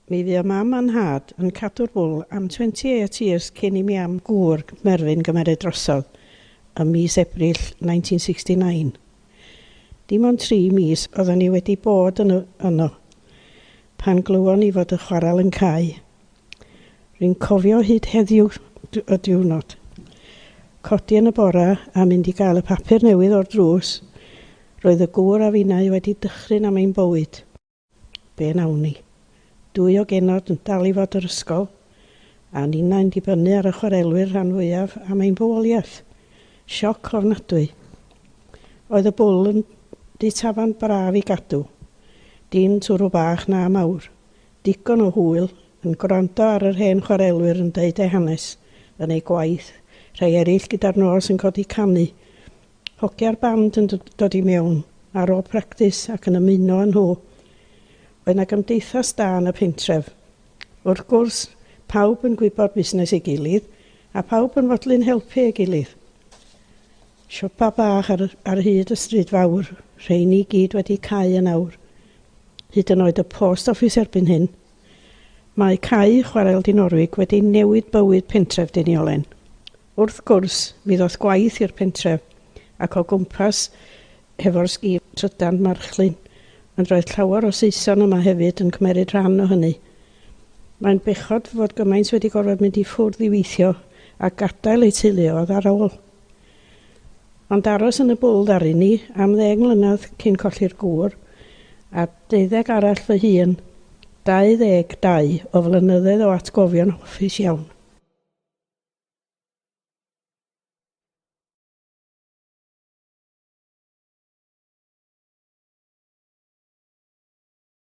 Mi fuodd mam a'n nhad yn cadw'r Bwl am 28 years cyn i mi a'm gŵr Merfyn gymeryd drosodd ym mis Ebrill 1969. Dim ond 3 mis oedden ni wedi bod yn yno pan glywon ni fod y chwarel yn cau. Rwy'n cofio hyd heddiw y diwrnod. Codi yn y bora a mynd i gael y papur newydd o'r drws, roedd y gŵr a finnau wedi dychryn am ein bywyd. Be wnawn ni? 2 o genod yn dal i fod yr ysgol, a ninnau'n dibynnu ar y chwarelwyr rhan fwyaf am ein bywoliaeth. Sioc ofnadwy. Oedd y Bwl yn di tafarn braf i gadw. Dim twrw bach na mawr. Digon o hwyl yn gwrando ar yr hen chwarelwyr yn deud eu hanes yn eu gwaith, rhai eraill gyda'r nos yn codi canu. Hogia'r band yn dod i mewn ar ôl practis ac yn ymuno â nhw. Oedd 'na gymdeithas da yn y pentref. Wrth gwrs, pawb yn gwybod busnes ei gilydd, a pawb yn fodlon helpu ei gilydd. Siopa bach ar hyd y stryd fawr, rheini gyd wedi cau yn awr. Hyd yn oed y post office erbyn hyn. Mae cau Chwarel Dinorwig wedi newid bywyd pentref Deiniolen. Wrth gwrs, mi ddoth gwaith i'r pentref, ac o gwmpas hefo'r sgîm trydan Marchlyn, ond roedd llawer o Saeson yma hefyd yn cymeryd rhan o hynny. Mae'n bechod fod gymaint wedi gorfod mynd i ffwrdd i weithio a gadael eu teuluoedd ar ôl. Ond aros yn y Bwl ddaru ni am 10 mlynedd cyn colli'r gŵr, a 12 arall fy hun, 22 o flynyddoedd o atgofion hoffus iawn.